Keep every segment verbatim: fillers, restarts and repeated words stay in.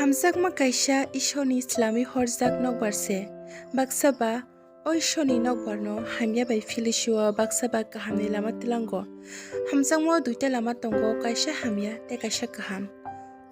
Hamjakma kaisa Ishorni swlamwi horjak nokbar se. Baksa ba o Ishorni nokbarno hamya bai philisio, baksa ba kahamni lama twilango. Hamjakmao duita lama tongo, kaisa hamya tei kaisa kaham.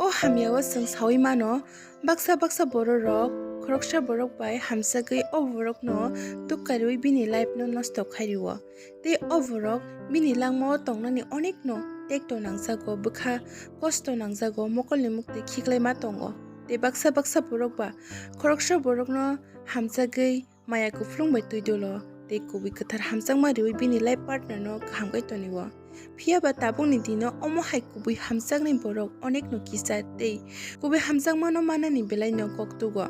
O hamyao chwng saui mano, baksa baksa bororok khoroksa borok bai hamjagwi o borokno duk kariui bini life no nosto khai rio. Tei o borok bini langmao tongnani onekno tekto nangjago, bwkha kosto nangjago, mokolni muktwi khiklaima tongo. Tei baksa baksa borok ba khoroksa borokno hamjagwi maya kupulung bai twi dolo, tei kubui kwthar hamjakma riui bini life partner no kaham khe tonio. Phiya ba tabukni dino omo hai kubui hamjaknai borok onekno kisa tei kubui hamjakmano manani belai no kok tugo.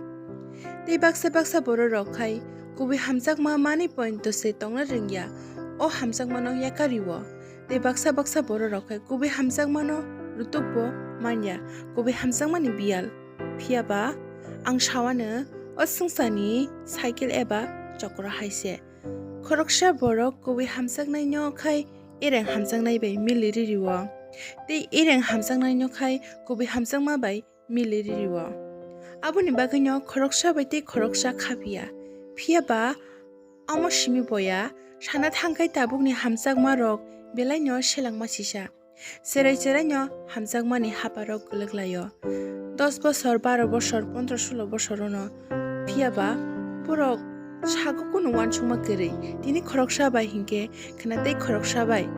Tei baksa baksa bororok khai kubui hamjakma manwi pointo se tongna rwngya, o hamjakmano yakario. Tei baksa baksa bororok khai kubui hamjakmano rutukbo manya, kubui hamjakmani biyal. Phiya ba ang sawano o swngcharni cycle eba chokro hai se. Khoroksa borok kubui hamjaknaino khai ereng hamjaknai bai mili ririo. Tei ereng hamjaknaino khai kubui hamjakma bai mili ririo. Aboni bagwino khoroksa bai tei khoroksa khaphiya. Phiya ba omo simi boya sana thangkhai tabukni hamjakmarok belaino selengma sisa. Cherai cheraino hamjakmani haparok kwlwk laio. Dos bosor, baro bosor, pondro sulo bosorono. Phiya ba borok sago kunu uansukma kwrwi. Tini khoroksa bai hinkhe khwna tei khoroksa bai.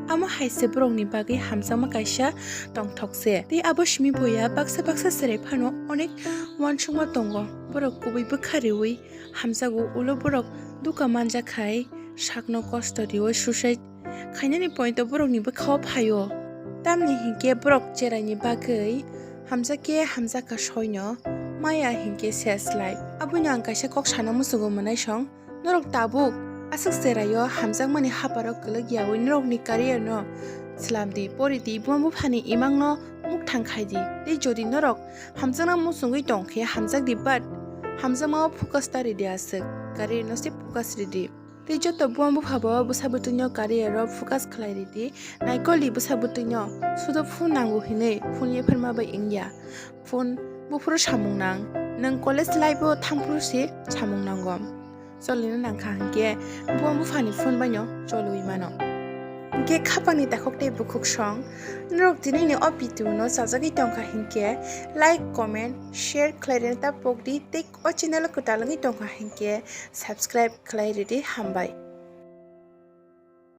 Amo hai se borokni bagwi hamjakma kaisa tongthok se. Tei abo simi boya baksa baksa cherai phano onek uansukma tongo. Borok kubui bwkha riui hamjago, ulo borok duka manjak khai sakno kosto riui suicide khainani pointo borokni bwkhao phaio. Tamni hinkhe borok cheraini bagwi hamjakhe hamjakha soino, maya hinkhe ses life. Aboino ang kaisa kok sana muchungo mwnaisong, norok tabuk aswk cheraio hamjakmani haparok kwlwk yaui norokni career no swlamdi, poridi, buma buphani imangno mukthang khaidi. Tei jodi norok hamjakna muchungwi tongkhe hamjakdi, but hamjakmao focus ta ridi aswk, career no se focus ridi. Tei joto buma buphabo bwsa bwtwino career o focus khlai ridi. Naikolni bwsa bwtwino sudo phone nango hinwi phone yapharma bai wngya. Phone buphuru samung nang, nwng college life o thangphuru se samung nango. Cholino nangkha hinkhe buma buphani phone baino cholwi mano. Hinkhe khapangni takhuk tei bukhuk song. Norok tinini o video no chajagwi tongkha hinkhe like, comment, share khlai rwna ta pokdi tei o channel o kwtal wngwi tongkha hinkhe subscribe khlai ridi, hambai.